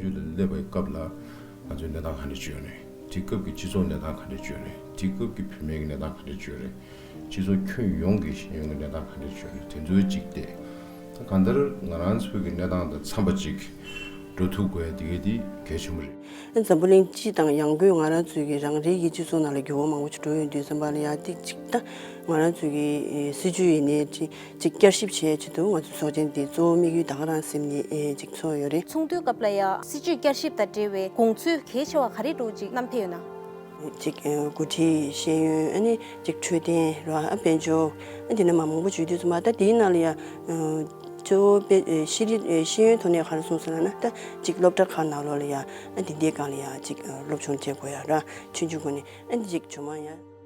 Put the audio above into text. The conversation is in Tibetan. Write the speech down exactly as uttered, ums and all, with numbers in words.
ལ་སླེབས་པའི་སྐབས་ལ་ང་ཚོའི་གནས་སྟངས་ག་འདྲ་ཅིག་ཡོད་རེད། དེ་སྐབས་ཀྱི་སྤྱི་ཚོགས་གནས་སྟངས་ག་འདྲ་ཅིག་ཡོད་རེད། དེ་སྐབས་ཀྱི་བུད་མེད་ཀྱི་གནས་སྟངས་ག་འདྲ་ཅིག་ཡོད་རེད། སྤྱི་ཚོགས་ཁྱོན་ཡོངས་ཀྱི་ཤེས་ཡོན་གྱི་གནས་སྟངས་ག་འདྲ་ཅིག་ཡོད་རེད། དེ་ཚོའི་གཅིག་སྟེ། ད་གང་ལྟར་ང་རང་ཚོའི་གི་གནས་སྟངས་དང་འཚམ་པ་ཅིག་འགྲོ་ཐུབ་དགོས་ཡ་དེ་ག་དེ་གལ་ཆེན་པོ་རེད། འཛམ་བུ་གླིང་སྤྱི་དང་ཡང་སྒོས་ང་རང་ཚོའི་གི་རང་རེའི་གི་སྤྱི་ཚོགས་ནང་ལ་འགྱུར་བ་མང་པོ་ཅིག་འགྲོ་ཡོང་དུས་ཙམ་པ་ལ་ཡ་ཏིག་ཅིག་ད་ང་རང་ཚོའི་གི་སྲིད་ཇུས་ཡིན་ནའི་ཅིག་ཅིག་བསྐྱར་ཞིབ་བྱེད་ཆེད་དུ་ང་ཚོ་ཚོགས་ཆེན་འདི་གཙོ་བོ་དམིགས་ཡུལ་ད་ག་རང་སེམས་ནས་ཨེ་ཅིག་ཚོར་ཡོད་རེད། ཚོགས་འདུའི་སྐབས་ལ་ཡ་སྲིད་ཇུས་བསྐྱར་ཞིབ་དང་འབྲེལ་བའི་དགོངས་ཚུལ་གལ་ཆེ་བ་ག་རེ་འདྲ་བོ་ཅིག་བསྣམས་ཕེབས་ཡོད་ན། ཅིག་ཨ་འགོ་ཁྲིད་ཤེས་ཡོན་ཨ་ནི་ཅིག་འཕྲོད་བསྟེན་ར་ཨ་དཔལ་འབྱོར་ཨ་འདི་འདྲ་མ་མང་པོ་བརྗོད་དུས་ཙམ་པ་ད་དེའི་ནང་ལ་ཡ་ཨ་གཙོ་བོ་དཔེ་ཨ་ཤེས་རིག་ཨ་ཤེས་ཡོན་ཐོག་ནས་ག་རེ་གསུངས་སོང་ལབ་ན། ད་ཅིག་སློབ་གྲྭ་ཁག་ནང་ལོགས་ལ་ཡ་ཨ་འདི་འདྲའི་སྒང་ལ་ཡ་ཅིག་ཨ་སློབ་སྦྱོང་བྱེད་དགོས་ཡ་ར་ཆུང་ཆུང་སྒང་ནས་ཨ་འདི་ཅིག་ཇོ་མང་ཡ།